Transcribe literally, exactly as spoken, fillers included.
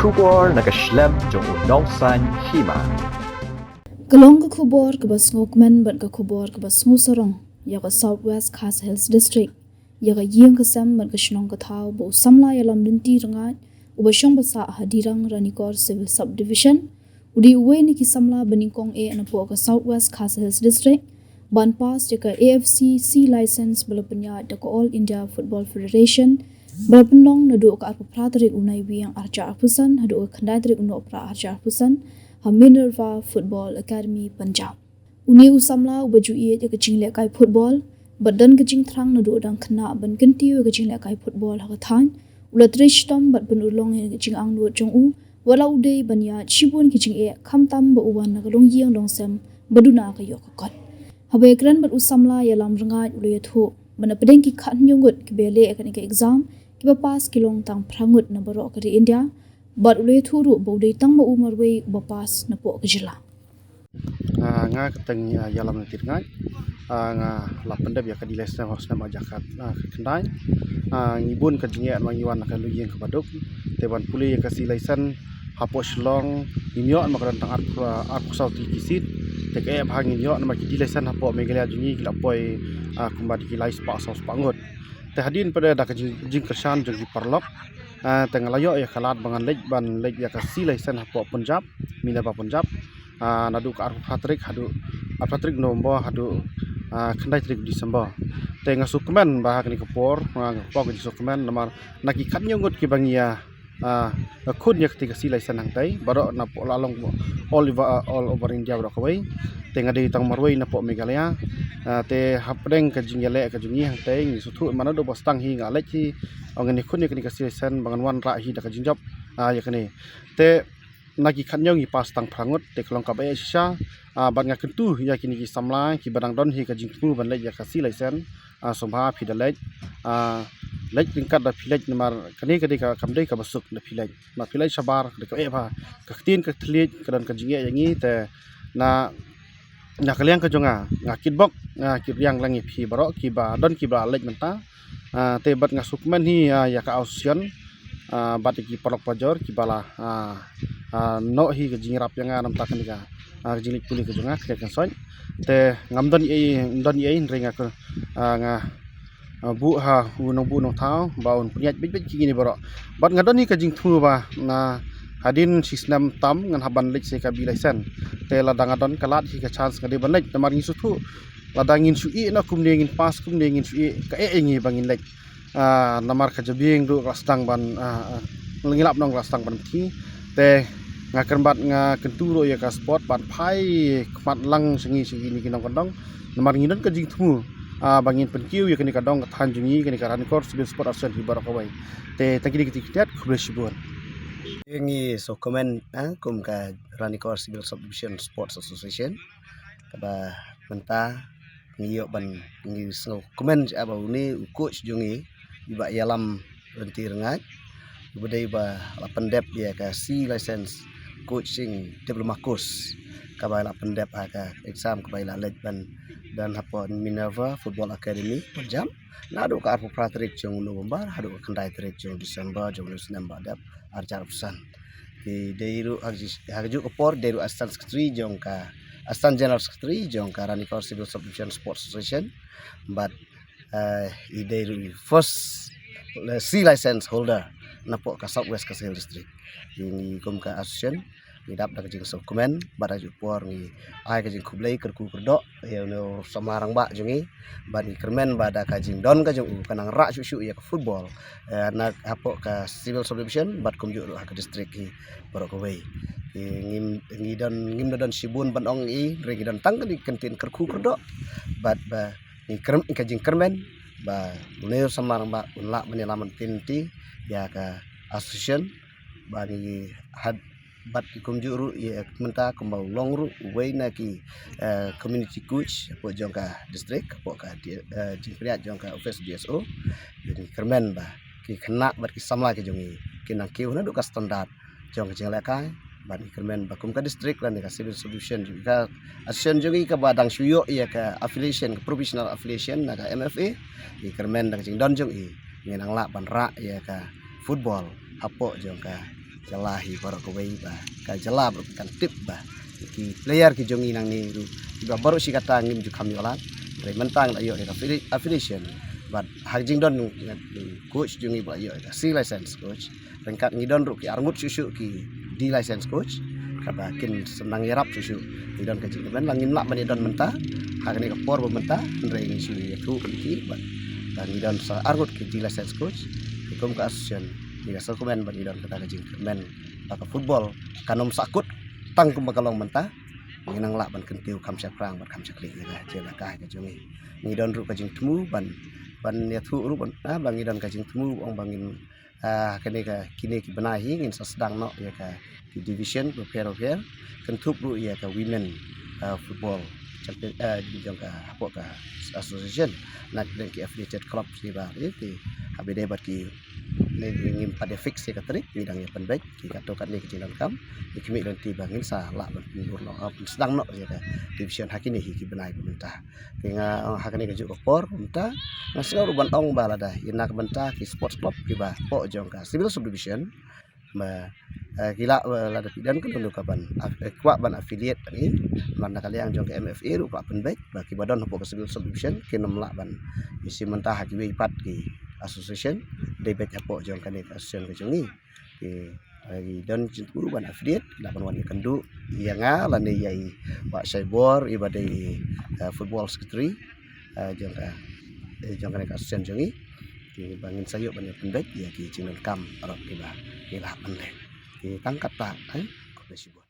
Khubor na ka shlem jong u Nongsaiñ Hima. Ka long ka khubor kaba sngewkmen bad ka khubor kaba sngewsarong ïa ka South West Khasi Hills District, ïa ka ïing ka sem bad ka shnong ka thaw ba u samla ïalam lynti rngaid uba shong basah ha Dirrang Ranikor Civil Subdivision u dei uwei na ki samla ba nyngkong eh napoh ka South West Khasi Hills District ban pass ïa ka A F C C license ba la pynïaid da ka All India Football Federation, ba la pynlong naduh ka arphew phra tarik u Naiwieng arhajar arphew san haduh ka khyndai tarik u Nohprah arhajar arphew san ha Minerva Football Academy, Punjab. Une u samla uba ju ïeit ïa ka jinglehkai football bad don ka jingthrang naduh dang khynnah ban kyntiew ïa ka jinglehkai football ha ka thaiñ u la trei shitom bad pynurlong ïa ka jingangnud jong u, wat la u dei ban ïaid shibun ki jingeh khamtam ba u wan na ka longïing longsem ba duna ka ïoh ka kot. Haba ïakren bad u samla ïalam rngaid u la ïathuh ba na pdeng ki khathynñiew ngut kiba ïaleh ïa kane ka exam, kiba pass ki long tang phra ngut na baroh ka ri India bad u la ïathuh ruh ba u dei tang ma u marwei uba pass napoh ka jylla. Ah, nga kyrteng, ah, ïalam lynti rngaid. Ah, nga la pyndep ïa ka D license ha u snem arhajar, ah, khyndai. Ah, ngi bun ka jingeh namar ngi wan na ka longïing kaba duk. Te ban pule ïa ka C license hapoh Shillong, ngim ïoh namar ka don tang arphew, arphew saw tylli ki seat. Te kaei ba ngin ïoh namar ki D license hapoh Meghalaya jong ngi ki la poi, ah, kumba da ki lai spah saw spah ngut. Te hadien pat da ka jing, jingkyrshan jong ki paralok, ah, te nga la ïoh ïa ka lad ba ngan leit ban leit ïa ka C license hapoh Punjab, Minerva Punjab. Ah, naduh ka arphew phra tarik haduh, arphew phra tarik November haduh, ah, khyndai tarik December. Te nga sngewkmen ba ha kane ka por, ah, nga pynpaw ka jingsngewkmen namar na ki khathynñiew ngut kiba ngi ïa, ah, khun ïa kata ka C license hangtai baroh napoh la long all over, ah, all over India baroh kawei. Te nga dei tang marwei napoh Meghalaya. Ah, te hapdeng ka jingïaleh ka jong ngi hangtai ngi sngewthuh man naduh ba sdang hi nga leit hi, ong ngan ïakhun ïa kane ka C license ba ngan wanrah hi da ka jingjop, ah, ïa kane. Te na ki khathynñiew ngi pass tang phra ngut, te ka long kaba eh shisha. Ah, bad nga kyntu ïa kine ki samla kiba dang don hi ka jingthmu ban leit ïa ka C license, ah, sngewbha phi da leit, ah, leit ryngkat da phi leit namar kane ka dei ka, kam dei kaba suk da phi leit. Namar phi leit shabar ka dei kaba eh bha, ka ktien ka thylliej ka don ka jingeh ïa ngi. Te na, na ka liang ka jong nga, nga kitbok, nga kitrwiang lang ïa phi baroh kiba don kiba leit mynta. Ah, te bad nga sngewkmen hi, ah, ïa ka association, ah, bad ïa ki paralok parajor kiba la, ah, ah, noh hi ka jingïarap ïa nga na bynta kane ka, ah, ka jingleit pule ka jong nga, ka jingkynsoit. Te ngam don ei, ngam don ei, hynrei nga ka, ah, nga, ah, buh ha u nongbuh nongthaw ba un pynïaid beit beit kine baroh. Bad nga don hi ka jingthmu ba na hadien shi snem tam ngan hap ban leit sa ïa ka B license. Te lada nga don ka lad hi ka chance nga dei ban leit namar ngi sngewthuh lada ngin shu ïeh noh kumne, ngin pass kumne, ngin shu ïeh, ka eh ïa ngi ba ngin leit. Ah, namar ka jabieng ruh ka la sdang ban, ah, ah, ngi lap nong ka la sdang ban pynti. Te nga kyrmen bad nga kyntu ruh ïa ka sport ban phai khmat lang sha ngi, sha kine ki nongkyndong. Namar ngi don ka jingthmu, ah, ba ngin pynkiew ïa kane ka dong ka thaiñ jong ngi, kane ka Ranikor Civil Sport Association hi baroh kawei. Te tang kine ki ktien khyndiat, khublei shibun. Ngi sngewkmen, ah, kum ka Ranikor Civil Subdivision Sports Association kaba mynta ngi ïoh ban, ngi sngewkmen sha ba une u coach jong ngi, i Bah Ïalam Rynti Rngaid, uba dei ba la pyndep ïa ka C license coaching diploma course kaba la pyndep ha ka exam kaba la leit ban don hapoh Minerva Football Academy Punjab. Naduh ka arphew phra tarik jong November haduh ka khyndai tarik jong December jong u snem ba dep arhajar arphew san. Te dei ruh ha ka ju-, ha kajuh ka por dei ruh Assistant Secretary jong ka, Assistant General Secretary jong ka Ranikor Civil Subdivision Sports Association. Bad, eh, i dei ruh i first, eh, C license holder napoh ka South West Khasi Hills District. Ngi kum ka association ngi dap da ka jingsngewkmen bad ha kajuh ka por ngi ai ka jingkhublei kyrkhu kyrdoh ïa une u samla rangbah jong ngi. Bad ngi kyrmen ba da ka jingdon ka jong u ka nang rah shuh shuh ïa ka football, eh, na hapoh ka Civil Subdivision bad kumjuh ruh ha ka district hi baroh kawei. Ngi, ngi don, ngim da don shibun ban ong ei, hynrei ngi don tang kane ka ktien kyrkhu kyrdoh. Bad ba ngi kyrm-, ka jingkyrmen ba une u samla rangbah un lah ban ïalam lynti ïa ka association ba ngi had bad kumjuh ruh ïa mynta kumba u long ruh uwei na ki, eh, community coach hapoh jong ka district, hapoh ka di-, eh, jingpynïaid jong ka office D S O. Ngi kyrmen ba ki khynnah bad ki samla ki jong ngi kin nang kiew naduh ka standard jong ka jinglehkai. Bad ngi kyrmen ba kum ka district lane ka civil subdivision jong ka association jong ngi kaba dang shu ïoh ïa ka affiliation, ka professional affiliation na ka M F A. Ngi kyrmen da ka jingdon jong i ngin nang lah ban rah ïa ka football hapoh jong ka jylla hi baroh kawei ba ka jylla baroh kan tip ba ki player ki jong ngi nangne ruh kiba baroh shi katta ngim ju kham ïoh lad. Hynrei mynta ngi la ïoh ïa ka affili-, affiliation bad ha ka jingdon coach jong ngi ba la ïoh ïa ka C license coach. Ryngkat ngi don ruh ki arngut shuh shuh ki D license coach kaba kin sa nang ïarap shuh shuh. Ngi don ka jingkyrmen la ngim lah ban ïa don mynta ha kane ka por ba mynta, hynrei ngi shu ïathuh ïa ki ba ngi don sa arngut ki D license coach. Kum ka association ngi ka sngewkmen ba ngi don kata ka jingkyrmen ba ka football kan ym sahkut tang kumba ka long mynta. Ngi nang lah ban kyntiew kham shaphrang bad kham shaklieh ïa ka jingïalehkai ka jong ngi. Ngi don ruh ka jingthmu ban, ban ïathuh ruh ban, ah, ba ngi don ka jingthmu ong ba ngin, ah, kane ka, kine ki bnai hi ngin sa sdang noh ïa ka ki division bapher bapher, kynthup ruh ïa ka women, ah, football champion, ah, jong ka hapoh ka association. Na ki, ki affiliated club kiba, eh, ki haba dei bad ki, ne, ngim pat ïa fix ïa ka tarik, ngi dang ïa pynbeit ki katto katne ki jingdonkam. Ngi khmih lynti ba ngin sa lah ban pynbor noh, ah, pynsdang noh ïa ka division ha kine hi ki bnai ba mynta. Te nga, ah, ha kane kajuh ka por mynta nga sngew ruh ban ong ba lada ïa na ka bynta ki sports club kiba hapoh jong ka civil subdivision ba, eh, ki lah, eh, lada phi don kano kano ka ban, ah, eh, kwah ban affiliate bad ngi, na ka liang jong ka M F A ruh ka lah pynbeit ba kiba don hapoh ka civil subdivision kin ym lah ban ïashim bynta ha kiwei pat ki association, dei beit hapoh jong kane ka association ka jong ngi. Ki, eh, ki don jingthmu ban affiliate, lah ban wan ïakynduh ïa nga lane ïa i Bah Shaibor iba dei i, eh, football secretary, eh, jong ka, eh, jong kane ka association jong ngi. Kiba ngin sa ïoh ban ïa pynbeit ïa ki jingdonkam baroh kiba ngi lah ban leh. Ki tang katta, eh, khublei shibun.